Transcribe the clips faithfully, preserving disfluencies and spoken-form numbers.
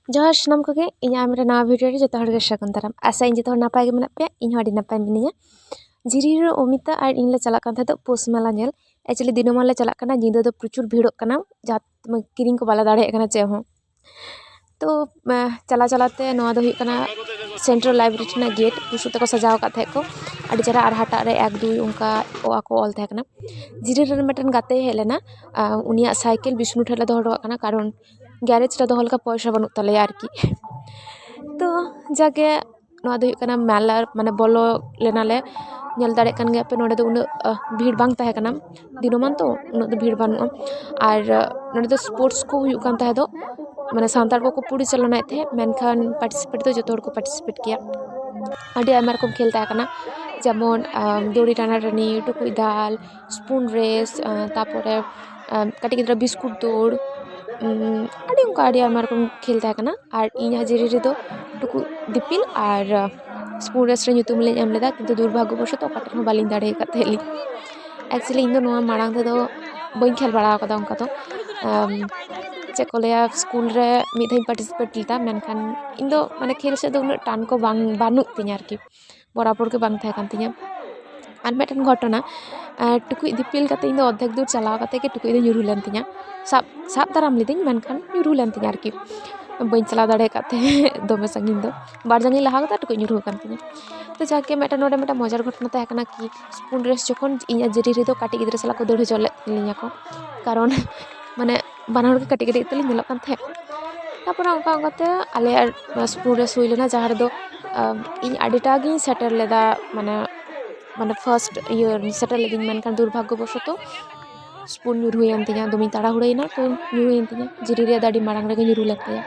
ᱡᱚᱦᱟᱨ ᱥᱟᱱᱟᱢ ᱠᱚᱜᱮ, ᱤᱧᱟᱹᱜ ᱟᱨ ᱢᱤᱫᱴᱟᱝ ᱱᱟᱣᱟ video ᱨᱮ ᱡᱚᱛᱚ ᱦᱚᱲ ᱜᱮ ᱥᱟᱹᱜᱩᱱ ᱫᱟᱨᱟᱢ᱾ ᱟᱥᱟᱭᱟᱹᱧ ᱡᱚᱛᱚ ᱦᱚᱲ ᱱᱟᱯᱟᱭ ᱜᱮ ᱢᱮᱱᱟᱜ ᱯᱮᱭᱟ, ᱤᱧ ᱦᱚᱸ ᱟᱹᱰᱤ ᱱᱟᱯᱟᱭ ᱢᱤᱱᱟᱹᱧᱟ᱾ ᱡᱷᱤᱨᱤ ᱨᱮ ᱚᱢᱤᱛᱟ ᱟᱨ ᱤᱧ ᱞᱮ ᱪᱟᱞᱟᱜ ᱠᱟᱱ ᱛᱟᱦᱮᱸ ᱫᱚ ᱯᱳᱥ ᱢᱮᱞᱟ ᱧᱮᱞ᱾ Actually ᱫᱤᱱᱟᱹᱢᱟᱱ ᱞᱮ ᱪᱟᱞᱟᱜ ᱠᱟᱱᱟ, ᱧᱤᱫᱟᱹ ᱫᱚ ᱯᱨᱚᱪᱩᱨ ᱵᱷᱤᱲᱚᱜ ᱠᱟᱱᱟ, ᱡᱟᱦᱟᱸ ᱠᱤᱨᱤᱧ ᱠᱚ ᱵᱟᱞᱮ ᱫᱟᱲᱮᱭᱟᱜ ᱠᱟᱱᱟ ᱪᱮᱫ ᱦᱚᱸ᱾ ᱛᱚ ᱪᱟᱞᱟᱣ ᱪᱟᱞᱟᱣ ᱛᱮ ᱱᱚᱣᱟ ᱫᱚ ᱦᱩᱭᱩᱜ ᱠᱟᱱᱟ ᱥᱮᱱᱴᱨᱟᱞ ᱞᱟᱭᱵᱨᱮᱨᱤ ᱨᱮᱱᱟᱜ ᱜᱮᱴ, ᱵᱩᱥᱩᱵ ᱛᱮᱠᱚ ᱥᱟᱡᱟᱣ ᱟᱠᱟᱫ ᱛᱟᱦᱮᱸᱫ ᱠᱚ ᱟᱹᱰᱤ ᱪᱮᱦᱨᱟ, ᱟᱨ ᱦᱟᱴᱟᱜ ᱨᱮ ᱮᱠ ᱫᱩᱭ ᱚᱱᱠᱟ ᱚ ᱟ ᱠᱚ ᱚᱞ ᱛᱟᱦᱮᱸ ᱠᱟᱱᱟ᱾ ᱡᱷᱤᱨᱤ ᱨᱮᱱ ᱢᱤᱫᱴᱮᱱ ᱜᱟᱛᱮᱭ ᱦᱮᱡ ᱞᱮᱱᱟ, ᱩᱱᱤᱭᱟᱜ ᱥᱟᱭᱠᱮᱞ ᱵᱤᱥᱱᱩ ᱴᱷᱮᱱ ᱞᱮ ᱫᱚᱦᱚ ᱦᱚᱴᱚ ᱠᱟᱜ ᱠᱟᱱᱟ, ᱠᱟᱨᱚᱱ ᱜᱮᱨᱮᱡᱽ ᱨᱮ ᱫᱚᱦᱚ ᱞᱮᱠᱟ ᱯᱚᱭᱥᱟ ᱵᱟᱹᱱᱩᱜ ᱛᱟᱞᱮᱭᱟ ᱟᱨᱠᱤ᱾ ᱛᱚ ᱡᱟᱜᱮ ᱱᱚᱣᱟ ᱫᱚ ᱦᱩᱭᱩᱜ ᱠᱟᱱᱟ ᱢᱮᱞᱟ, ᱢᱟᱱᱮ ᱵᱚᱞᱚ ᱞᱮᱱᱟᱞᱮ᱾ ᱧᱮᱞ ᱫᱟᱲᱮᱭᱟᱜ ᱠᱟᱱ ᱜᱮᱭᱟᱯᱮ, ᱱᱚᱰᱮ ᱫᱚ ᱩᱱᱟᱹᱜ ᱵᱷᱤᱲ ᱵᱟᱝ ᱛᱟᱦᱮᱸ ᱠᱟᱱᱟ, ᱫᱤᱱᱟᱹᱢᱟᱱ ᱛᱚ ᱩᱱᱟᱹᱜ ᱫᱚ ᱵᱷᱤᱲ ᱵᱟᱹᱱᱩᱜᱼᱟ᱾ ᱟᱨ ᱱᱚᱰᱮ ᱫᱚ ᱥᱯᱳᱨᱴᱥ ᱠᱚ ᱦᱩᱭᱩᱜ ᱠᱟᱱ ᱛᱟᱦᱮᱸ ᱫᱚ, ᱢᱟᱱᱮ ᱥᱟᱱᱛᱟᱲ ᱠᱚᱠᱚ ᱯᱚᱨᱤᱪᱟᱞᱚᱱᱟᱭᱮᱫ ᱛᱟᱦᱮᱸᱫ, ᱢᱮᱱᱠᱷᱟᱱ ᱯᱟᱨᱴᱤᱥᱤᱯᱮᱴ ᱫᱚ ᱡᱚᱛᱚ ᱦᱚᱲ ᱠᱚ ᱯᱟᱨᱴᱤᱥᱤᱯᱮᱴ ᱠᱮᱭᱟ᱾ ᱟᱹᱰᱤ ᱟᱭᱢᱟ ᱨᱚᱠᱚᱢ ᱠᱷᱮᱞ ᱛᱟᱦᱮᱸ ᱠᱟᱱᱟ, ᱡᱮᱢᱚᱱ ᱫᱚᱲᱤ ᱴᱟᱱᱟ ᱴᱟᱹᱱᱤ, ᱴᱩᱠᱩᱡ ᱫᱟᱞ, ᱥᱯᱩᱱ ᱨᱮᱥ, ᱛᱟᱨᱯᱚᱨᱮ ᱠᱟᱹᱴᱤᱡ ᱜᱤᱫᱽᱨᱟᱹ ᱵᱤᱥᱠᱩᱴ ᱫᱟᱹᱲ, ᱟᱹᱰᱤ ᱚᱱᱠᱟ ᱟᱹᱰᱤ ᱟᱭᱢᱟ ᱨᱚᱠᱚᱢ ᱠᱷᱮᱞ ᱛᱟᱦᱮᱸ ᱠᱟᱱᱟ᱾ ᱟᱨ ᱤᱧᱟᱹᱜ ᱡᱷᱤᱨᱤ ᱨᱮᱫᱚ ᱴᱩᱠᱩᱡ ᱫᱤᱯᱤᱞ ᱟᱨ ᱥᱯᱩᱱ ᱨᱮᱥ ᱨᱮ ᱧᱩᱛᱩᱢ ᱞᱤᱧ ᱮᱢ ᱞᱮᱫᱟ, ᱠᱤᱱᱛᱩ ᱫᱩᱨᱵᱷᱟᱜᱽᱜᱚ ᱵᱚᱥᱚᱛᱚ ᱚᱠᱟ ᱴᱷᱮᱱ ᱦᱚᱸ ᱵᱟᱹᱞᱤᱧ ᱫᱟᱲᱮ ᱟᱠᱟᱫ ᱛᱟᱦᱮᱸᱫ ᱞᱤᱧ᱾ Actually ᱤᱧ ᱫᱚ ᱱᱚᱣᱟ ᱢᱟᱲᱟᱝ ᱛᱮᱫᱚ ᱵᱟᱹᱧ ᱠᱷᱮᱞ ᱵᱟᱲᱟ ᱟᱠᱟᱫᱟ ᱚᱱᱠᱟ ᱫᱚ᱾ ᱪᱮᱫ ᱠᱚ ᱞᱟᱹᱭᱟ, ᱥᱠᱩᱞ ᱨᱮ ᱢᱤᱫ ᱫᱷᱟᱣ ᱤᱧ ᱯᱟᱨᱴᱤᱥᱤᱯᱮᱴ ᱞᱮᱫᱟ, ᱢᱮᱱᱠᱷᱟᱱ ᱤᱧ ᱫᱚ ᱢᱟᱱᱮ ᱠᱷᱮᱞ ᱥᱮᱫ ᱫᱚ ᱩᱱᱟᱹᱜ ᱴᱟᱱ ᱠᱚ ᱵᱟᱝ, ᱵᱟᱹᱱᱩᱜ ᱛᱤᱧᱟᱹ ᱟᱨᱠᱤ, ᱵᱚᱨᱟᱵᱚᱨ ᱜᱮ ᱵᱟᱝ ᱛᱟᱦᱮᱸ ᱠᱟᱱ ᱛᱤᱧᱟᱹ᱾ ᱟᱨ ᱢᱤᱫᱴᱮᱱ ᱜᱷᱚᱴᱚᱱᱟ, ᱴᱩᱠᱩᱡ ᱫᱤᱯᱤᱞ ᱠᱟᱛᱮ ᱤᱧ ᱫᱚ ᱚᱨᱫᱷᱮᱠ ᱫᱩᱨ ᱪᱟᱞᱟᱣ ᱠᱟᱛᱮ ᱜᱮ ᱴᱩᱠᱩᱡ ᱫᱚ ᱧᱩᱨᱦᱩ ᱞᱮᱱ ᱛᱤᱧᱟᱹ᱾ ᱥᱟᱵ, ᱥᱟᱵ ᱫᱟᱨᱟᱢ ᱞᱤᱫᱟᱹᱧ, ᱢᱮᱱᱠᱷᱟᱱ ᱧᱩᱨᱦᱩ ᱞᱮᱱ ᱛᱤᱧᱟᱹ ᱟᱨᱠᱤ, ᱵᱟᱹᱧ ᱪᱟᱞᱟᱣ ᱫᱟᱲᱮ ᱟᱠᱟᱫ ᱛᱮ ᱫᱚᱢᱮ ᱥᱟᱺᱜᱤᱧ ᱫᱚ᱾ ᱵᱟᱨ ᱡᱟᱸᱜᱟᱧ ᱞᱟᱦᱟ ᱠᱮᱫᱟ, ᱴᱩᱠᱩᱡ ᱧᱩᱨᱦᱩ ᱟᱠᱟᱱ ᱛᱤᱧᱟᱹ᱾ ᱛᱚ ᱡᱟᱠ ᱜᱮ ᱢᱤᱫᱴᱮᱱ ᱱᱚᱰᱮ ᱢᱤᱫᱴᱮᱱ ᱢᱚᱡᱟᱨ ᱜᱷᱚᱴᱚᱱᱟ ᱛᱟᱦᱮᱸ ᱠᱟᱱᱟ ᱠᱤ, ᱥᱯᱩᱱ ᱨᱮᱥ ᱡᱚᱠᱷᱚᱱ ᱤᱧ ᱟᱨ ᱡᱷᱤᱨᱤ ᱨᱮᱫᱚ ᱠᱟᱹᱴᱤᱡ ᱜᱤᱫᱽᱨᱟᱹ ᱥᱟᱞᱟᱜ ᱠᱚ ᱫᱟᱹᱲ ᱦᱚᱪᱚ ᱞᱮᱫ ᱞᱤᱧᱟ ᱠᱚ, ᱠᱟᱨᱚᱱ ᱢᱟᱱᱮ ᱵᱟᱱᱟ ᱦᱚᱲ ᱜᱮ ᱠᱟᱹᱴᱤᱡ ᱠᱟᱹᱴᱤᱡ ᱛᱮᱞᱤᱧ ᱧᱮᱞᱚᱜ ᱠᱟᱱ ᱛᱟᱦᱮᱸᱫ᱾ ᱛᱟᱨᱯᱚᱨᱮ ᱚᱱᱠᱟ ᱚᱱᱠᱟᱛᱮ ᱟᱞᱮᱭᱟᱜ ᱥᱯᱩᱱ ᱨᱮᱥ ᱦᱩᱭ ᱞᱮᱱᱟ, ᱡᱟᱦᱟᱸ ᱨᱮᱫᱚ ᱤᱧ ᱟᱹᱰᱤᱴᱟ ᱜᱤᱧ ᱥᱮᱴᱮᱨ ᱞᱮᱫᱟ, ᱢᱟᱱᱮ ᱢᱟᱱᱮ ᱯᱷᱟᱥᱴ ᱤᱭᱟᱹ ᱥᱮᱴᱮᱨ ᱞᱤᱫᱟᱹᱧ, ᱢᱮᱱᱠᱷᱟᱱ ᱫᱩᱨᱵᱷᱟᱜᱽᱜᱚ ᱵᱚᱥᱚᱛᱚ ᱥᱯᱩᱱ ᱧᱩᱨᱦᱩᱭᱮᱱ ᱛᱤᱧᱟ, ᱫᱚᱢᱮᱧ ᱛᱟᱲᱟᱦᱩᱲᱟᱹᱭᱮᱱᱟ, ᱛᱚ ᱧᱩᱨᱦᱩᱭᱮᱱ ᱛᱤᱧᱟ, ᱡᱷᱤᱨᱤ ᱨᱮᱭᱟᱜ ᱫᱚ ᱟᱹᱰᱤ ᱢᱟᱲᱟᱝ ᱨᱮᱜᱮ ᱧᱩᱨᱦᱩ ᱞᱮᱱ ᱛᱟᱭᱟ᱾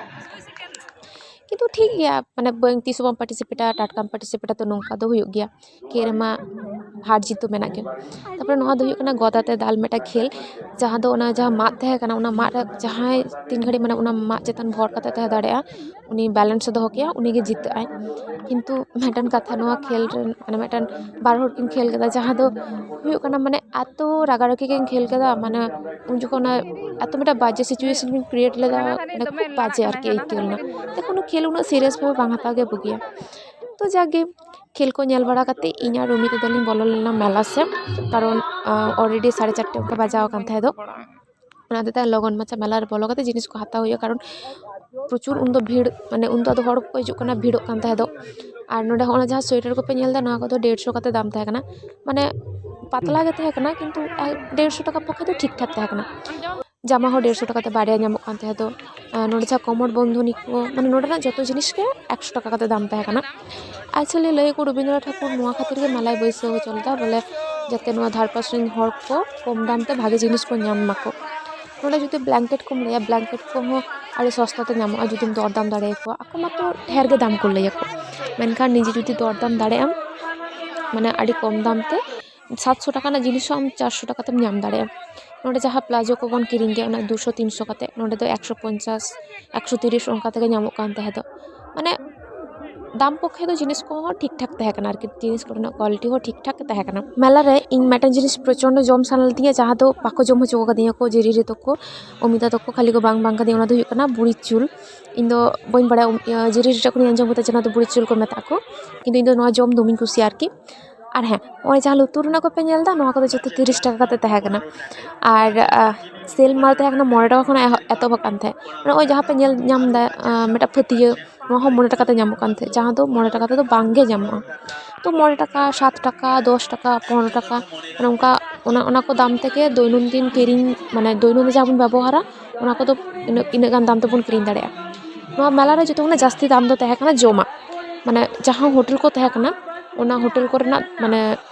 ᱠᱤᱱᱛᱩ ᱴᱷᱤᱠ ᱜᱮᱭᱟ, ᱢᱟᱱᱮ ᱵᱟᱹᱧ ᱛᱤᱥ ᱦᱚᱸ ᱵᱟᱢ ᱯᱟᱨᱴᱤᱥᱤᱯᱮᱴᱟ, ᱴᱟᱴᱠᱟᱢ ᱯᱟᱨᱴᱤᱥᱤᱯᱮᱴᱟ, ᱛᱚ ᱱᱚᱝᱠᱟ ᱫᱚ ᱦᱩᱭᱩᱜ ᱜᱮᱭᱟ᱾ ᱠᱷᱮᱞ ᱨᱮᱢᱟ ᱦᱟᱨ ᱡᱤᱛ ᱫᱚ ᱢᱮᱱᱟᱜ ᱜᱮ᱾ ᱛᱟᱨᱯᱚᱨᱮ ᱱᱚᱣᱟ ᱫᱚ ᱦᱩᱭᱩᱜ ᱠᱟᱱᱟ ᱜᱚᱫᱟ ᱛᱮ ᱫᱟᱞ ᱢᱤᱫᱴᱟᱝ ᱠᱷᱮᱞ, ᱡᱟᱦᱟᱸ ᱫᱚ ᱚᱱᱟ ᱡᱟᱦᱟᱸ ᱢᱟᱫ ᱛᱟᱦᱮᱸ ᱠᱟᱱᱟ, ᱚᱱᱟ ᱢᱟᱫ ᱨᱮ ᱡᱟᱦᱟᱸᱭ ᱛᱤᱱ ᱜᱷᱟᱹᱲᱤᱡ ᱢᱟᱱᱮ ᱚᱱᱟ ᱢᱟᱫ ᱪᱮᱛᱟᱱ ᱵᱷᱚᱨ ᱠᱟᱛᱮ ᱛᱟᱦᱮᱸ ᱫᱟᱲᱮᱭᱟᱜᱼᱟ, ᱩᱱᱤ ᱵᱮᱞᱮᱱᱥ ᱮ ᱫᱚᱦᱚ ᱠᱮᱭᱟ, ᱩᱱᱤᱜᱮ ᱡᱤᱛᱟᱹᱜ ᱟᱭ᱾ ᱠᱤᱱᱛᱩ ᱢᱤᱫᱴᱮᱱ ᱠᱟᱛᱷᱟ, ᱱᱚᱣᱟ ᱠᱷᱮᱞ ᱨᱮ ᱢᱟᱱᱮ ᱢᱤᱫᱴᱮᱱ ᱵᱟᱨ ᱦᱚᱲ ᱠᱤᱱ ᱠᱷᱮᱞ ᱠᱮᱫᱟ, ᱡᱟᱦᱟᱸ ᱫᱚ ᱦᱩᱭᱩᱜ ᱠᱟᱱᱟ ᱢᱟᱱᱮ ᱮᱛᱚ ᱨᱟᱜᱟᱨᱟᱜᱤ ᱠᱤᱱ ᱠᱷᱮᱞ ᱠᱮᱫᱟ, ᱢᱟᱱᱮ ᱩᱱ ᱡᱚᱠᱷᱚᱱ ᱚᱱᱟ ᱮᱛᱚ ᱢᱤᱫᱴᱟᱝ ᱵᱟᱡᱮ ᱥᱤᱪᱩᱭᱮᱥᱚᱱ ᱠᱤᱱ ᱠᱨᱤᱭᱮᱴ ᱞᱮᱫᱟ, ᱢᱟᱱᱮ ᱠᱷᱩᱵ ᱵᱟᱡᱮ ᱟᱨᱠᱤ ᱟᱹᱭᱠᱟᱹᱣ ᱞᱮᱱᱟ᱾ ᱛᱚᱠᱷᱚᱱ ᱠᱷᱮᱞ ᱩᱱᱟᱹᱜ ᱥᱤᱨᱤᱭᱟᱥ ᱵᱷᱟᱵᱮ ᱵᱟᱝ ᱦᱟᱛᱟᱣ ᱜᱮ ᱵᱩᱜᱤᱭᱟ᱾ ᱛᱚ ᱡᱟᱜᱮ ᱠᱷᱮᱞ ᱠᱚ ᱧᱮᱞ ᱵᱟᱲᱟ ᱠᱟᱛᱮ ᱤᱧ ᱟᱨ ᱨᱩᱢᱤᱛᱟ ᱫᱚᱞᱤᱧ ᱵᱚᱞᱚ ᱞᱮᱱᱟ ᱢᱮᱞᱟ ᱥᱮᱫ, ᱠᱟᱨᱚᱱ ᱚᱞᱨᱮᱰᱤ ᱥᱟᱲᱮ ᱪᱟᱨᱴᱮ ᱚᱱᱠᱟ ᱵᱟᱡᱟᱣ ᱟᱠᱟᱱ ᱛᱟᱦᱮᱸ ᱫᱚ᱾ ᱚᱱᱟ ᱦᱚᱛᱮᱡ ᱛᱮ ᱞᱚᱜᱚᱱ ᱢᱟᱪᱷᱟ ᱢᱮᱞᱟ ᱨᱮ ᱵᱚᱞᱚ ᱠᱟᱛᱮ ᱡᱤᱱᱤᱥ ᱠᱚ ᱦᱟᱛᱟᱣ ᱦᱩᱭᱩᱜᱼᱟ, ᱠᱟᱨᱚᱱ ᱯᱨᱚᱪᱩᱨ ᱩᱱᱫᱚ ᱵᱷᱤᱲ, ᱢᱟᱱᱮ ᱩᱱᱫᱚ ᱟᱫᱚ ᱦᱚᱲ ᱠᱚᱠᱚ ᱦᱤᱡᱩᱜ ᱠᱟᱱᱟ, ᱵᱷᱤᱲᱚᱜ ᱠᱟᱱ ᱛᱟᱦᱮᱸ ᱫᱚ᱾ ᱟᱨ ᱱᱚᱰᱮ ᱦᱚᱸ ᱚᱱᱟ ᱡᱟᱦᱟᱸ ᱥᱳᱭᱮᱴᱟᱨ ᱠᱚᱯᱮ ᱧᱮᱞ ᱮᱫᱟ, ᱱᱚᱣᱟ ᱠᱚᱫᱚ ᱰᱮᱲᱥᱚ ᱠᱟᱛᱮ ᱫᱟᱢ ᱛᱟᱦᱮᱸ ᱠᱟᱱᱟ, ᱢᱟᱱᱮ ᱯᱟᱛᱞᱟ ᱜᱮ ᱛᱟᱦᱮᱸ ᱠᱟᱱᱟ, ᱠᱤᱱᱛᱩ ᱰᱮᱲᱥᱚ ᱴᱟᱠᱟ ᱯᱚᱠᱠᱷᱮ ᱫᱚ ᱴᱷᱤᱠ ᱴᱷᱟᱠ ᱛᱟᱦᱮᱸ ᱠᱟᱱᱟ᱾ ᱡᱟᱢᱟ ᱦᱚᱸ ᱰᱮᱲᱥᱚ ᱴᱟᱠᱟ ᱛᱮ ᱵᱟᱨᱭᱟ ᱧᱟᱢᱚᱜ ᱠᱟᱱ ᱛᱟᱦᱮᱸ ᱫᱚ᱾ ᱟᱨ ᱱᱚᱰᱮ ᱡᱟᱦᱟᱸ ᱠᱚᱢᱚᱨ ᱵᱚᱱᱫᱷᱚᱱᱤ ᱠᱚ, ᱢᱟᱱᱮ ᱱᱚᱰᱮᱱᱟᱜ ᱡᱚᱛᱚ ᱡᱤᱱᱤᱥ ᱜᱮ ᱮᱠᱥᱚ ᱴᱟᱠᱟ ᱠᱟᱛᱮ ᱫᱟᱢ ᱛᱟᱦᱮᱸ ᱠᱟᱱᱟ᱾ ᱮᱠᱪᱩᱭᱮᱞᱤ ᱞᱟᱹᱭ ᱟᱠᱚ ᱨᱚᱵᱤᱱᱫᱨᱚᱱᱟᱛᱷ ᱴᱷᱟᱠᱩᱨ ᱱᱚᱣᱟ ᱠᱷᱟᱹᱛᱤᱨ ᱜᱮ ᱢᱮᱞᱟᱭ ᱵᱟᱹᱭᱥᱟᱹᱣ ᱦᱚᱪᱚ ᱞᱮᱫᱟ, ᱵᱚᱞᱮ ᱡᱟᱛᱮ ᱱᱚᱣᱟ ᱫᱷᱟᱨᱯᱟᱥ ᱨᱮᱱ ᱦᱚᱲ ᱠᱚ ᱠᱚᱢ ᱫᱟᱢ ᱛᱮ ᱵᱷᱟᱜᱮ ᱡᱤᱱᱤᱥ ᱠᱚ ᱧᱟᱢ ᱢᱟᱠᱚ᱾ ᱱᱚᱰᱮ ᱡᱩᱫᱤ ᱵᱞᱮᱝᱠᱮᱴ ᱠᱚᱢ ᱞᱟᱹᱭᱟ, ᱵᱞᱮᱝᱠᱮᱴ ᱠᱚᱦᱚᱸ ᱟᱹᱰᱤ ᱥᱚᱥᱛᱟ ᱛᱮ ᱧᱟᱢᱚᱜᱼᱟ ᱡᱩᱫᱤᱢ ᱫᱚᱨᱫᱟᱢ ᱫᱟᱲᱮᱭᱟᱠᱚᱣᱟ᱾ ᱟᱠᱚ ᱢᱟᱛᱚ ᱰᱷᱮᱨ ᱜᱮ ᱫᱟᱢ ᱠᱚ ᱞᱟᱹᱭᱟᱠᱚ, ᱢᱮᱱᱠᱷᱟᱱ ᱱᱤᱡᱮ ᱡᱩᱫᱤ ᱫᱚᱨᱫᱟᱢ ᱫᱟᱲᱮᱭᱟᱜ ᱟᱢ, ᱢᱟᱱᱮ ᱟᱹᱰᱤ ᱠᱚᱢ ᱫᱟᱢ ᱛᱮ ᱥᱟᱛᱥᱚ ᱴᱟᱠᱟ ᱨᱮᱱᱟᱜ ᱡᱤᱱᱤᱥ ᱦᱚᱸ ᱟᱢ ᱪᱟᱨᱥᱚ ᱴᱟᱠᱟ ᱛᱮᱢ ᱧᱟᱢ ᱫᱟᱲᱮᱭᱟᱜᱼᱟ᱾ ᱱᱚᱰᱮ ᱡᱟᱦᱟᱸ ᱯᱞᱟᱡᱳ ᱠᱚᱵᱚᱱ ᱠᱤᱨᱤᱧ ᱜᱮᱭᱟ, ᱚᱱᱟ ᱫᱩᱥᱚ ᱛᱤᱱᱥᱚ ᱠᱟᱛᱮ, ᱱᱚᱰᱮ ᱫᱚ ᱮᱠᱥᱚ ᱯᱚᱧᱪᱟᱥ, ᱮᱠᱥᱚ ᱛᱤᱨᱤᱥ ᱚᱱᱠᱟ ᱛᱮᱜᱮ ᱧᱟᱢᱚᱜ ᱠᱟᱱ ᱛᱟᱦᱮᱸ ᱫᱚ᱾ ᱢᱟᱱᱮ ᱫᱟᱢ ᱯᱚᱠᱠᱷᱮ ᱫᱚ ᱡᱤᱱᱤᱥ ᱠᱚᱦᱚᱸ ᱴᱷᱤᱠ ᱴᱷᱟᱠ ᱛᱟᱦᱮᱸ ᱠᱟᱱᱟ ᱟᱨᱠᱤ, ᱡᱤᱱᱤᱥ ᱠᱚᱨᱮᱱᱟᱜ ᱠᱳᱣᱟᱞᱤᱴᱤ ᱦᱚᱸ ᱴᱷᱤᱠ ᱴᱷᱟᱠ ᱛᱟᱦᱮᱸ ᱠᱟᱱᱟ᱾ ᱢᱮᱞᱟ ᱨᱮ ᱤᱧ ᱢᱤᱫᱴᱮᱱ ᱡᱤᱱᱤᱥ ᱯᱨᱚᱪᱚᱱᱰᱚ ᱡᱚᱢ ᱥᱟᱱᱟ ᱞᱤᱫᱤᱧᱟ, ᱡᱟᱦᱟᱸ ᱫᱚ ᱵᱟᱠᱚ ᱡᱚᱢ ᱦᱚᱪᱚ ᱠᱟᱫᱤᱧᱟ ᱠᱚ ᱡᱮᱨᱤ ᱨᱮ ᱛᱟᱠᱚ, ᱚᱢᱤᱛᱟ ᱛᱟᱠᱚ, ᱠᱷᱟᱹᱞᱤ ᱠᱚ ᱵᱟᱝ, ᱵᱟᱝ ᱠᱟᱫᱤᱧᱟ, ᱚᱱᱟ ᱫᱚ ᱦᱩᱭᱩᱜ ᱠᱟᱱᱟ ᱵᱩᱲᱤ ᱪᱩᱞ᱾ ᱤᱧ ᱫᱚ ᱵᱟᱹᱧ ᱵᱟᱲᱟᱭᱟ, ᱩᱢ, ᱤᱭᱟᱹ, ᱡᱮᱨᱤ ᱨᱮ ᱠᱷᱚᱱᱤᱧ ᱟᱸᱡᱚᱢ ᱠᱟᱫᱟ ᱡᱮ ᱚᱱᱟ ᱫᱚ ᱵᱩᱲᱤ ᱪᱩᱞ ᱠᱚ ᱢᱮᱛᱟᱜ ᱠᱚ, ᱠᱤᱱᱛᱩ ᱤᱧ ᱫᱚ ᱱᱚᱣᱟ ᱡᱚᱢ ᱫᱚᱢᱮᱧ ᱠᱩᱥᱤᱭᱟᱜᱼᱟ ᱟᱨᱠᱤ᱾ ᱟᱨ ᱦᱮᱸ, ᱱᱚᱜᱼᱚᱭ ᱡᱟᱦᱟᱸ ᱞᱩᱛᱩᱨ ᱨᱮᱱᱟᱜ ᱠᱚᱯᱮ ᱧᱮᱞ ᱮᱫᱟ, ᱱᱚᱣᱟ ᱠᱚᱫᱚ ᱡᱚᱛᱚ ᱛᱤᱨᱤᱥ ᱴᱟᱠᱟ ᱠᱟᱛᱮ ᱛᱟᱦᱮᱸ ᱠᱟᱱᱟ᱾ ᱟᱨ, ᱟᱦ, ᱥᱮᱞ ᱢᱟᱞ ᱛᱟᱦᱮᱸ ᱠᱟᱱᱟ ᱢᱚᱬᱮ ᱴᱟᱠᱟ ᱠᱷᱚᱱᱟᱜ ᱮᱦᱚᱵ, ᱮᱛᱚᱦᱚᱵ ᱟᱠᱟᱱ ᱛᱟᱦᱮᱸᱫ᱾ ᱱᱚᱜᱼᱚᱭ ᱡᱟᱦᱟᱸ ᱯᱮ ᱧᱮᱞ ᱧᱟᱢ ᱮᱫᱟ, ᱟᱦ, ᱢᱤᱫᱴᱟᱝ ᱯᱷᱟᱹᱛᱭᱟᱹ, ᱱᱚᱣᱟ ᱦᱚᱸ ᱢᱚᱬᱮ ᱴᱟᱠᱟ ᱛᱮ ᱧᱟᱢᱚᱜ ᱠᱟᱱ ᱛᱟᱦᱮᱸᱫ, ᱡᱟᱦᱟᱸ ᱫᱚ ᱢᱚᱬᱮ ᱴᱟᱠᱟ ᱛᱮᱫᱚ ᱵᱟᱝ ᱜᱮ ᱧᱟᱢᱚᱜᱼᱟ᱾ ᱛᱚ ᱢᱚᱬᱮ ᱴᱟᱠᱟ, ᱥᱟᱛ ᱴᱟᱠᱟ, ᱫᱚᱥ ᱴᱟᱠᱟ, ᱯᱚᱱᱨᱚ ᱴᱟᱠᱟ, ᱚᱱᱮ ᱚᱱᱠᱟ, ᱚᱱᱟ, ᱚᱱᱟ ᱠᱚ ᱫᱟᱢ ᱛᱮᱜᱮ ᱫᱳᱭᱱᱚᱱᱫᱤᱱ ᱠᱤᱨᱤᱧ, ᱢᱟᱱᱮ ᱫᱳᱭᱱᱚᱱᱫᱤᱱ ᱡᱟᱦᱟᱸ ᱵᱚᱱ ᱵᱮᱵᱚᱦᱟᱨᱟ, ᱚᱱᱟ ᱠᱚᱫᱚ ᱤᱱᱟᱹᱜ, ᱤᱱᱟᱹᱜ ᱜᱟᱱ ᱫᱟᱢ ᱛᱮᱵᱚᱱ ᱠᱤᱨᱤᱧ ᱫᱟᱲᱮᱭᱟᱜᱼᱟ᱾ ᱱᱚᱣᱟ ᱢᱮᱞᱟ ᱨᱮ ᱡᱚᱛᱚ ᱠᱷᱚᱱᱟᱜ ᱡᱟᱹᱥᱛᱤ ᱫᱟᱢ ᱫᱚ ᱛᱟᱦᱮᱸ ᱠᱟᱱᱟ ᱡᱚᱢᱟᱜ, ᱢᱟᱱᱮ ᱡᱟᱦᱟᱸ ᱦᱳᱴᱮᱞ ᱠᱚ ᱛᱟᱦᱮᱸ ᱠᱟᱱᱟ, ᱚᱱᱟ ᱦᱳᱴᱮᱞ ᱠᱚᱨᱮᱱᱟᱜ ᱢᱟᱱᱮ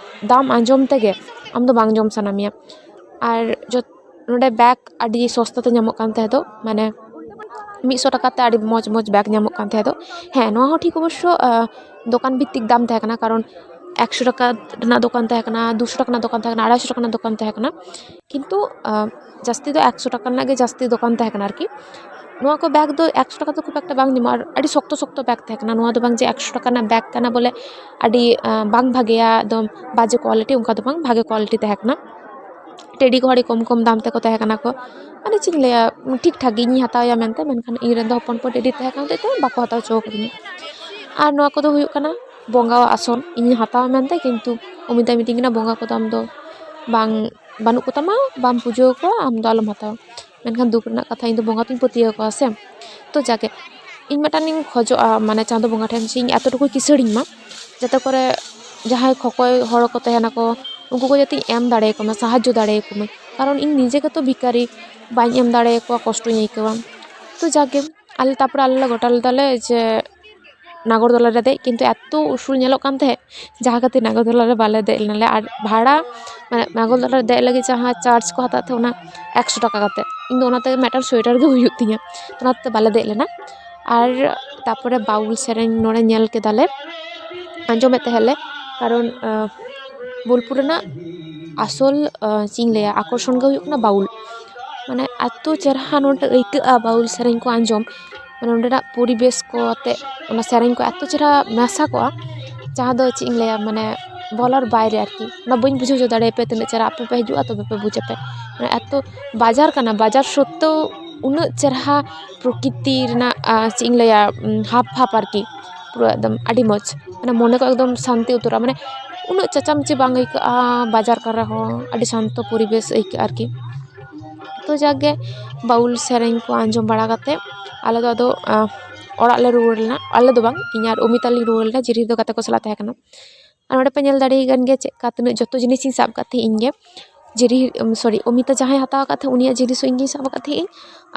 ᱫᱟᱢ ᱟᱸᱡᱚᱢ ᱛᱮᱜᱮ ᱟᱢ ᱫᱚ ᱵᱟᱝ ᱡᱚᱢ ᱥᱟᱱᱟ ᱢᱮᱭᱟ᱾ ᱟᱨ ᱡᱚᱛ-, ᱱᱚᱰᱮ ᱵᱮᱜᱽ ᱟᱹᱰᱤ ᱥᱚᱥᱛᱟ ᱛᱮ ᱧᱟᱢᱚᱜ ᱠᱟᱱ ᱛᱟᱦᱮᱸ ᱫᱚ, ᱢᱟᱱᱮ ᱢᱤᱫ ᱥᱚ ᱴᱟᱠᱟ ᱛᱮ ᱟᱹᱰᱤ ᱢᱚᱡᱽ ᱢᱚᱡᱽ ᱵᱮᱜᱽ ᱧᱟᱢᱚᱜ ᱠᱟᱱ ᱛᱟᱦᱮᱸ ᱫᱚ᱾ ᱦᱮᱸ, ᱱᱚᱣᱟ ᱦᱚᱸ ᱴᱷᱤᱠ ᱚᱵᱚᱥᱥᱚ, ᱟᱸ, ᱫᱚᱠᱟᱱ ᱵᱷᱤᱛᱛᱤᱠ ᱫᱟᱢ ᱛᱟᱦᱮᱸ ᱠᱟᱱᱟ, ᱠᱟᱨᱚᱱ ᱮᱠᱥᱚ ᱴᱟᱠᱟ ᱨᱮᱱᱟᱜ ᱫᱚᱠᱟᱱ ᱛᱟᱦᱮᱸ ᱠᱟᱱᱟ, ᱫᱩᱥᱚ ᱴᱟᱠᱟ ᱨᱮᱱᱟᱜ ᱫᱚᱠᱟᱱ ᱛᱟᱦᱮᱸ ᱠᱟᱱᱟ, ᱟᱲᱟᱭᱥᱚ ᱴᱟᱠᱟ ᱨᱮᱱᱟᱜ ᱫᱚᱠᱟᱱ ᱛᱟᱦᱮᱸ ᱠᱟᱱᱟ᱾ ᱠᱤᱱᱛᱩ, ᱟᱸ, ᱡᱟᱹᱥᱛᱤ ᱫᱚ ᱮᱠᱥᱚ ᱴᱟᱠᱟ ᱨᱮᱱᱟᱜ ᱜᱮ ᱡᱟᱹᱥᱛᱤ ᱫᱚᱠᱟᱱ ᱛᱟᱦᱮᱸ ᱠᱟᱱᱟ ᱟᱨᱠᱤ᱾ ᱱᱚᱣᱟ ᱠᱚ ᱵᱮᱜᱽ ᱫᱚ ᱮᱠᱥᱚ ᱴᱟᱠᱟ ᱫᱚ ᱠᱷᱩᱵ ᱮᱠᱴᱟ ᱵᱟᱝ ᱧᱟᱢᱚᱜᱼᱟ, ᱟᱨ ᱟᱹᱰᱤ ᱥᱚᱠᱛᱚ ᱥᱚᱠᱛᱚ ᱵᱮᱜᱽ ᱛᱟᱦᱮᱸ ᱠᱟᱱᱟ᱾ ᱱᱚᱣᱟ ᱫᱚ ᱵᱟᱝ ᱡᱮ ᱮᱠᱥᱚ ᱴᱟᱠᱟ ᱨᱮᱱᱟᱜ ᱵᱮᱜᱽ ᱠᱟᱱᱟ ᱵᱚᱞᱮ ᱟᱹᱰᱤ, ᱟᱸ, ᱵᱟᱝ ᱵᱷᱟᱜᱮᱭᱟ, ᱮᱠᱫᱚᱢ ᱵᱟᱡᱮ ᱠᱚᱣᱟᱞᱤᱴᱤ, ᱚᱱᱠᱟ ᱫᱚ ᱵᱟᱝ, ᱵᱷᱟᱜᱮ ᱠᱚᱣᱟᱞᱤᱴᱤ ᱛᱟᱦᱮᱸ ᱠᱟᱱᱟ᱾ ᱴᱮᱰᱤ ᱠᱚ ᱟᱹᱰᱤ ᱠᱚᱢ ᱠᱚᱢ ᱫᱟᱢ ᱛᱮᱠᱚ ᱛᱟᱦᱮᱸ ᱠᱟᱱᱟ ᱠᱚ, ᱢᱟᱱᱮ ᱪᱮᱫ ᱤᱧ ᱞᱟᱹᱭᱟ, ᱴᱷᱤᱠ ᱴᱷᱟᱠ ᱜᱮ ᱤᱧ ᱦᱟᱛᱟᱣᱟ ᱢᱮᱱᱛᱮ, ᱢᱮᱱᱠᱷᱟᱱ ᱤᱧ ᱨᱮᱱ ᱫᱚ ᱦᱚᱯᱚᱱ ᱦᱚᱯᱚᱱ ᱴᱮᱰᱤ ᱛᱟᱦᱮᱸ ᱠᱟᱱ ᱦᱚᱛᱮᱡ ᱛᱮ ᱵᱟᱠᱚ ᱦᱟᱛᱟᱣ ᱦᱚᱪᱚ ᱟᱠᱟᱫᱤᱧᱟ᱾ ᱟᱨ ᱱᱚᱣᱟ ᱠᱚᱫᱚ ᱦᱩᱭᱩᱜ ᱠᱟᱱᱟ ᱵᱚᱸᱜᱟᱣᱟᱜ ᱟᱥᱚᱱ, ᱤᱧ ᱦᱟᱛᱟᱣᱟ ᱢᱮᱱᱛᱮ, ᱠᱤᱱᱛᱩ ᱚᱢᱤᱛᱟᱭ ᱢᱤᱛᱟᱹᱧ ᱠᱟᱱᱟ, "ᱵᱚᱸᱜᱟ ᱠᱚᱫᱚ ᱟᱢ ᱫᱚ ᱵᱟᱝ, ᱵᱟᱹᱱᱩᱜ ᱠᱚᱛᱟᱢᱟ, ᱵᱟᱢ ᱯᱩᱡᱟᱹ ᱟᱠᱚᱣᱟ, ᱟᱢ ᱫᱚ ᱟᱞᱚᱢ ᱦᱟᱛᱟᱣᱟ᱾" ᱢᱮᱱᱠᱷᱟᱱ ᱫᱩᱠ ᱨᱮᱱᱟᱜ ᱠᱟᱛᱷᱟ, ᱤᱧ ᱫᱚ ᱵᱚᱸᱜᱟ ᱫᱚᱧ ᱯᱟᱹᱛᱭᱟᱹᱣ ᱟᱠᱚᱣᱟ ᱥᱮ᱾ ᱛᱚ ᱡᱟᱜᱮ, ᱤᱧ ᱢᱤᱫᱴᱟᱝ ᱤᱧ ᱠᱷᱚᱡᱚᱜᱼᱟ, ᱢᱟᱱᱮ ᱪᱟᱸᱫᱚ ᱵᱚᱸᱜᱟ ᱴᱷᱮᱱ ᱡᱮ ᱤᱧ ᱮᱛᱚᱴᱩᱠᱩ ᱠᱤᱥᱟᱹᱲᱤᱧ ᱢᱟ, ᱡᱟᱛᱮ ᱠᱚᱨᱮ ᱡᱟᱦᱟᱸᱭ ᱠᱷᱚᱠᱚᱭ ᱦᱚᱲ ᱠᱚ ᱛᱟᱦᱮᱱᱟᱠᱚ, ᱩᱱᱠᱩ ᱠᱚ ᱡᱟᱛᱮᱧ ᱮᱢ ᱫᱟᱲᱮᱭᱟᱠᱚ ᱢᱟ, ᱥᱟᱦᱟᱡᱽᱡᱚ ᱫᱟᱲᱮᱭᱟᱠᱚ ᱢᱟ᱾ ᱠᱟᱨᱚᱱ ᱤᱧ ᱱᱤᱡᱮ ᱜᱮᱛᱚ ᱵᱷᱤᱠᱟᱨᱤ, ᱵᱟᱹᱧ ᱮᱢ ᱫᱟᱲᱮᱭᱟᱠᱚᱣᱟ, ᱠᱚᱥᱴᱚᱧ ᱟᱹᱭᱠᱟᱹᱣᱟ᱾ ᱛᱚ ᱡᱟᱜᱮ, ᱟᱞᱮ ᱛᱟᱨᱯᱚᱨᱮ ᱟᱞᱮ ᱞᱮ ᱜᱚᱴᱟ ᱞᱮᱫᱟᱞᱮ ᱡᱮ ᱱᱟᱜᱚᱨᱫᱚᱞᱟ ᱨᱮ ᱫᱮᱡ, ᱠᱤᱱᱛᱩ ᱮᱛᱚ ᱩᱥᱩᱞ ᱧᱮᱞᱚᱜ ᱠᱟᱱ ᱛᱟᱦᱮᱸᱫ, ᱡᱟᱦᱟᱸ ᱠᱷᱟᱹᱛᱤᱨ ᱱᱟᱜᱚᱨᱫᱚᱞᱟ ᱨᱮ ᱵᱟᱞᱮ ᱫᱮᱡ ᱞᱮᱱᱟᱞᱮ᱾ ᱟᱨ ᱵᱷᱟᱲᱟ, ᱢᱟᱱᱮ ᱱᱟᱜᱚᱨᱫᱚᱞᱟ ᱨᱮ ᱫᱮᱡ ᱞᱟᱹᱜᱤᱫ ᱡᱟᱦᱟᱸ ᱪᱟᱨᱡᱽ ᱠᱚ ᱦᱟᱛᱟᱣᱮᱫ ᱛᱟᱦᱮᱸᱫ, ᱚᱱᱟ ᱮᱠᱥᱚ ᱴᱟᱠᱟ ᱠᱟᱛᱮᱫ᱾ ᱤᱧ ᱫᱚ ᱚᱱᱟᱛᱮ ᱢᱤᱫᱴᱟᱝ ᱥᱳᱭᱮᱴᱟᱨ ᱜᱮ ᱦᱩᱭᱩᱜ ᱛᱤᱧᱟᱹ, ᱚᱱᱟᱛᱮ ᱵᱟᱞᱮ ᱫᱮᱡ ᱞᱮᱱᱟ᱾ ᱟᱨ ᱛᱟᱨᱯᱚᱨᱮ ᱵᱟᱣᱩᱞ ᱥᱮᱨᱮᱧ ᱱᱚᱰᱮ ᱧᱮᱞ ᱠᱮᱫᱟᱞᱮ, ᱟᱸᱡᱚᱢᱮᱫ ᱛᱟᱦᱮᱸᱫ ᱞᱮ, ᱠᱟᱨᱚᱱ, ᱟᱸ, ᱵᱳᱞᱯᱩᱨ ᱨᱮᱱᱟᱜ ᱟᱥᱚᱞ, ᱟᱸ, ᱪᱮᱫ ᱤᱧ ᱞᱟᱹᱭᱟ, ᱟᱠᱚᱨᱥᱚᱱ ᱜᱮ ᱦᱩᱭᱩᱜ ᱠᱟᱱᱟ ᱵᱟᱣᱩᱞ᱾ ᱢᱟᱱᱮ ᱮᱛᱚ ᱪᱮᱨᱦᱟ ᱱᱚᱰᱮ ᱟᱹᱭᱠᱟᱹᱜᱼᱟ ᱵᱟᱣᱩᱞ ᱥᱮᱨᱮᱧ ᱠᱚ ᱟᱸᱡᱚᱢ, ᱢᱟᱱᱮ ᱚᱸᱰᱮᱱᱟᱜ ᱯᱚᱨᱤᱵᱮᱥ ᱠᱚ ᱟᱛᱮ ᱚᱱᱟ ᱥᱮᱨᱮᱧ ᱠᱚ ᱮᱛᱚ ᱪᱮᱦᱨᱟ ᱢᱮᱥᱟ ᱠᱚᱜᱼᱟ, ᱡᱟᱦᱟᱸ ᱫᱚ ᱪᱮᱫ ᱤᱧ ᱞᱟᱹᱭᱟ, ᱢᱟᱱᱮ ᱵᱚᱞᱟᱨ ᱵᱟᱭᱨᱮ ᱟᱨᱠᱤ᱾ ᱚᱱᱟ ᱵᱟᱹᱧ ᱵᱩᱡᱷᱟᱹᱣ ᱦᱚᱪᱚ ᱫᱟᱲᱮᱭᱟᱯᱮᱭᱟ, ᱛᱤᱱᱟᱹᱜ ᱪᱮᱦᱨᱟ ᱟᱯᱮ ᱯᱮ ᱦᱤᱡᱩᱜᱼᱟ ᱛᱚᱵᱮ ᱯᱮ ᱵᱩᱡᱽ ᱟᱯᱮ᱾ ᱢᱟᱱᱮ ᱮᱛᱚ ᱵᱟᱡᱟᱨ ᱠᱟᱱᱟ, ᱵᱟᱡᱟᱨ ᱥᱚᱛᱛᱮᱣ ᱩᱱᱟᱹᱜ ᱪᱮᱦᱨᱟ ᱯᱨᱚᱠᱨᱤᱛᱤ ᱨᱮᱱᱟᱜ, ᱟᱸ, ᱪᱮᱫ ᱤᱧ ᱞᱟᱹᱭᱟ, ᱩᱸ, ᱦᱟᱵ ᱵᱷᱟᱵ ᱟᱨᱠᱤ, ᱯᱩᱨᱟᱹ ᱮᱠᱫᱚᱢ ᱟᱹᱰᱤ ᱢᱚᱡᱽ᱾ ᱢᱟᱱᱮ ᱢᱚᱱᱮ ᱠᱚ ᱮᱠᱫᱚᱢ ᱥᱟᱱᱛᱤ ᱩᱛᱟᱹᱨᱚᱜᱼᱟ, ᱢᱟᱱᱮ ᱩᱱᱟᱹᱜ ᱪᱟᱪᱟᱢᱪᱤ ᱵᱟᱝ ᱟᱹᱭᱠᱟᱹᱜᱼᱟ ᱵᱟᱡᱟᱨ ᱠᱚᱨᱮ ᱦᱚᱸ, ᱟᱹᱰᱤ ᱥᱟᱱᱛᱚ ᱯᱚᱨᱤᱵᱮᱥ ᱟᱹᱭᱠᱟᱹᱜᱼᱟ ᱟᱨᱠᱤ᱾ ᱛᱚ ᱡᱟᱠ ᱜᱮ, ᱵᱟᱣᱩᱞ ᱥᱮᱨᱮᱧ ᱠᱚ ᱟᱸᱡᱚᱢ ᱵᱟᱲᱟ ᱠᱟᱛᱮ ᱟᱞᱮ ᱫᱚ ᱟᱫᱚ, ᱟᱸ, ᱚᱲᱟᱜ ᱞᱮ ᱨᱩᱣᱟᱹᱲ ᱞᱮᱱᱟ᱾ ᱟᱞᱮ ᱫᱚ ᱵᱟᱝ, ᱤᱧ ᱟᱨ ᱚᱢᱤᱛᱟ ᱞᱤᱧ ᱨᱩᱣᱟᱹᱲ ᱞᱮᱱᱟ, ᱡᱤᱨᱤ ᱫᱚ ᱜᱟᱛᱮ ᱠᱚ ᱥᱟᱞᱟᱜ ᱛᱟᱦᱮᱸ ᱠᱟᱱᱟ᱾ ᱟᱨ ᱱᱚᱰᱮ ᱯᱮ ᱧᱮᱞ ᱫᱟᱲᱮᱭᱟᱜ ᱠᱟᱱ ᱜᱮᱭᱟ ᱪᱮᱫ ᱞᱮᱠᱟ ᱛᱤᱱᱟᱹᱜ ᱡᱚᱛᱚ ᱡᱤᱱᱤᱥᱤᱧ ᱥᱟᱵ ᱠᱟᱜ ᱛᱟᱦᱮᱸᱫ ᱤᱧ ᱜᱮ᱾ ᱡᱤᱨᱤ, ᱩᱢ, sorry, ᱚᱢᱤᱛᱟ ᱡᱟᱦᱟᱸᱭ ᱦᱟᱛᱟᱣ ᱟᱠᱟᱫ ᱛᱟᱦᱮᱸᱫ, ᱩᱱᱤᱭᱟᱜ ᱡᱤᱱᱤᱥ ᱦᱚᱸ ᱤᱧ ᱜᱤᱧ ᱥᱟᱵ ᱟᱠᱟᱫ ᱛᱟᱦᱮᱸᱫ ᱤᱧ,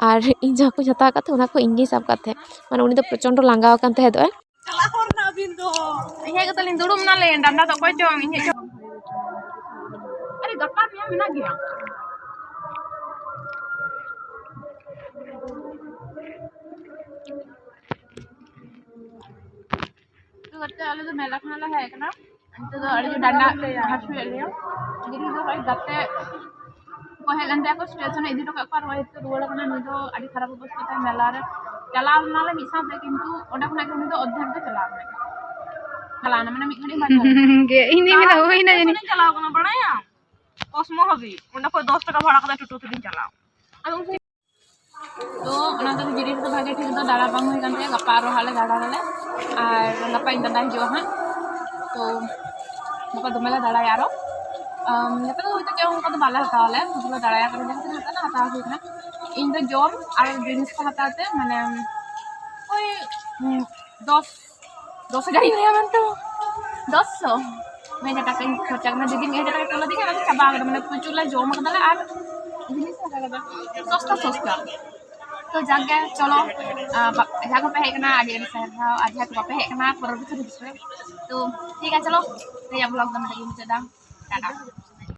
ᱟᱨ ᱤᱧ ᱡᱟᱦᱟᱸ ᱠᱚᱧ ᱦᱟᱛᱟᱣ ᱟᱠᱟᱫ ᱛᱟᱦᱮᱸᱫ, ᱚᱱᱟ ᱠᱚ ᱤᱧ ᱜᱤᱧ ᱥᱟᱵ ᱟᱠᱟᱫ ᱛᱟᱦᱮᱸᱫ᱾ ᱢᱟᱱᱮ ᱩᱱᱤ ᱫᱚ ᱯᱨᱚᱪᱚᱱᱰᱚ ᱞᱟᱸᱜᱟ ᱟᱠᱟᱱ ᱛᱟᱦᱮᱸᱫ ᱫᱚ᱾ ᱪᱟᱞᱟᱜ ᱦᱚᱨ ᱨᱮᱱᱟᱜ ᱟᱹᱵᱤᱱ ᱫᱚ ᱤᱧ ᱦᱮᱡ ᱠᱟᱛᱮ ᱞᱤᱧ ᱫᱩᱲᱩᱵ ᱮᱱᱟᱞᱤᱧ, ᱰᱟᱸᱰᱟ ᱫᱚ ᱚᱠᱚᱭ ᱪᱚᱝ ᱤᱧ ᱦᱮᱡ ᱪᱚᱝ᱾ ᱟᱨᱮ, ᱜᱟᱯᱟ ᱢᱮᱭᱟᱝ ᱢᱮᱱᱟᱜ ᱜᱮᱭᱟ᱾ ᱠᱟᱛᱮ ᱟᱞᱮ ᱫᱚ ᱢᱮᱞᱟ ᱠᱷᱚᱱᱟᱜ ᱞᱮ ᱦᱮᱡ ᱟᱠᱟᱱᱟ᱾ ᱱᱤᱛᱚᱜ ᱫᱚ ᱟᱹᱰᱤ ᱡᱳᱨ ᱰᱟᱸᱰᱟ ᱦᱟᱹᱥᱩᱭᱮᱫ ᱞᱮᱭᱟ᱾ ᱡᱩᱫᱤ ᱫᱚ ᱦᱚᱭ ᱜᱟᱛᱮ ᱠᱚ ᱦᱮᱡ ᱞᱮᱱ ᱛᱟᱭᱟ ᱠᱚ, ᱥᱴᱮᱥᱚᱱ ᱮ ᱤᱫᱤ ᱦᱚᱴᱚ ᱠᱟᱜ ᱠᱚᱣᱟ, ᱟᱨ ᱦᱚᱭ ᱛᱚ ᱨᱩᱣᱟᱹᱲ ᱟᱠᱟᱱᱟ᱾ ᱱᱩᱭ ᱫᱚ ᱟᱹᱰᱤ ᱠᱷᱟᱨᱟᱯ ᱚᱵᱚᱥᱛᱟ ᱛᱟᱭ ᱢᱮᱞᱟ ᱨᱮ᱾ ᱪᱟᱞᱟᱣ ᱞᱮᱱᱟᱞᱮ ᱢᱤᱫ ᱥᱟᱶᱛᱮ, ᱠᱤᱱᱛᱩ ᱚᱸᱰᱮ ᱠᱷᱚᱱᱟᱜ ᱜᱮ ᱩᱱᱤ ᱫᱚ ᱚᱨᱫᱷᱮᱠ ᱫᱚ ᱪᱟᱞᱟᱣ ᱮᱱᱟ᱾ ᱪᱟᱞᱟᱣ ᱮᱱᱟ, ᱢᱟᱱᱮ ᱢᱤᱫ ᱜᱷᱟᱹᱲᱤᱡ ᱵᱟᱭ ᱪᱟᱞᱟᱣ ᱮᱱᱟ᱾ ᱜᱮ ᱤᱧ ᱫᱚᱧ ᱢᱮᱱᱫᱟ ᱦᱩᱭᱱᱟ ᱡᱟᱹᱱᱤᱡ᱾ ᱥᱴᱮᱥᱚᱱ ᱮ ᱪᱟᱞᱟᱣ ᱠᱟᱱᱟ, ᱵᱟᱲᱟᱭᱟᱢ? ᱠᱚᱥᱢᱚ ᱦᱟᱹᱵᱤᱡ᱾ ᱚᱸᱰᱮ ᱠᱷᱚᱡ ᱫᱚᱥ ᱴᱟᱠᱟ ᱵᱷᱟᱲᱟ ᱠᱟᱛᱮ ᱴᱳᱴᱳ ᱛᱮᱞᱤᱧ ᱪᱟᱞᱟᱣ᱾ ᱟᱫᱚ ᱩᱱ ᱛᱚ ᱚᱱᱟ ᱫᱚ ᱡᱤᱱᱤᱥ ᱫᱚ ᱵᱷᱟᱜᱮ ᱴᱷᱤᱠ ᱫᱚ ᱫᱟᱬᱟ ᱵᱟᱝ ᱦᱩᱭ ᱠᱟᱱ ᱛᱟᱭᱟ᱾ ᱜᱟᱯᱟ ᱟᱨᱚ ᱦᱟᱸᱜ ᱞᱮ ᱫᱟᱬᱟᱱᱟᱞᱮ, ᱟᱨ ᱜᱟᱯᱟ ᱤᱧ ᱫᱟᱫᱟ ᱦᱤᱡᱩᱜᱼᱟ ᱦᱟᱸᱜ᱾ ᱛᱚ ᱜᱟᱯᱟ ᱫᱚᱢᱮ ᱞᱮ ᱫᱟᱬᱟᱭᱟ ᱟᱨᱚ᱾ ᱟᱢ, ᱱᱮᱛᱟᱨ ᱫᱚ ᱦᱚᱭᱛᱳ ᱪᱮᱫ ᱦᱚᱸ ᱚᱱᱠᱟ ᱫᱚ ᱵᱟᱞᱮ ᱦᱟᱛᱟᱣᱟ ᱞᱮ, ᱥᱩᱫᱷᱩ ᱞᱮ ᱫᱟᱬᱟᱭᱟ, ᱠᱟᱨᱚᱱ ᱡᱟᱦᱟᱸ ᱛᱤᱱᱟᱹᱜ ᱦᱟᱛᱟᱣ ᱦᱟᱛᱟᱣ ᱦᱩᱭ ᱠᱟᱱᱟ᱾ ᱤᱧ ᱫᱚ ᱡᱚᱢ ᱟᱨ ᱡᱤᱱᱤᱥ ᱠᱚ ᱦᱟᱛᱟᱣ ᱛᱮ, ᱢᱟᱱᱮ, ᱳᱭ, ᱩᱸ, ᱫᱚᱥ ᱫᱚᱥ ᱦᱟᱡᱟᱨ ᱤᱧ ᱞᱟᱹᱭᱟ ᱢᱮᱱᱛᱮ, ᱫᱚᱥ ᱥᱚ, ᱢᱤᱫ ᱦᱟᱡᱟᱨ ᱴᱟᱠᱟᱧ ᱠᱷᱚᱨᱪᱟ ᱠᱟᱱᱟ᱾ ᱫᱤᱫᱤ ᱢᱤᱫ ᱦᱟᱡᱟᱨ ᱴᱟᱠᱟ ᱠᱩᱞ ᱟᱹᱫᱤᱧᱟ, ᱚᱱᱟ ᱫᱚ ᱪᱟᱵᱟ ᱠᱟᱱᱟ, ᱢᱟᱱᱮ ᱯᱨᱚᱪᱩᱨ ᱞᱮ ᱡᱚᱢ ᱠᱟᱫᱟᱞᱮ ᱟᱨ ᱡᱤᱱᱤᱥ ᱦᱚᱸ ᱦᱟᱛᱟᱣ ᱠᱟᱫᱟ, ᱥᱚᱥᱛᱟ ᱥᱚᱥᱛᱟ᱾ ᱛᱚ ᱡᱟᱠ ᱜᱮ, ᱪᱚᱞᱚ, ᱟᱸ, ᱵᱟ-, ᱡᱟᱦᱟᱸ ᱠᱚᱯᱮ ᱦᱮᱡ ᱠᱟᱱᱟ, ᱟᱹᱰᱤ ᱟᱹᱰᱤ ᱥᱟᱨᱦᱟᱣ, ᱟᱨ ᱡᱟᱦᱟᱸᱭ ᱠᱚ ᱵᱟᱯᱮ ᱦᱮᱡ ᱠᱟᱱᱟ, ᱯᱚᱨᱚᱵᱚᱨᱛᱤ ᱨᱮ ᱦᱤᱡᱩᱜ ᱯᱮ᱾ ᱛᱚ ᱴᱷᱤᱠ ᱜᱮᱭᱟ, ᱪᱚᱞᱚ, ᱛᱮᱦᱮᱧᱟᱜ vlog ᱫᱚ ᱱᱚᱰᱮ ᱜᱮᱧ ᱢᱩᱪᱟᱹᱫᱟ᱾ ᱴᱟᱴᱟ᱾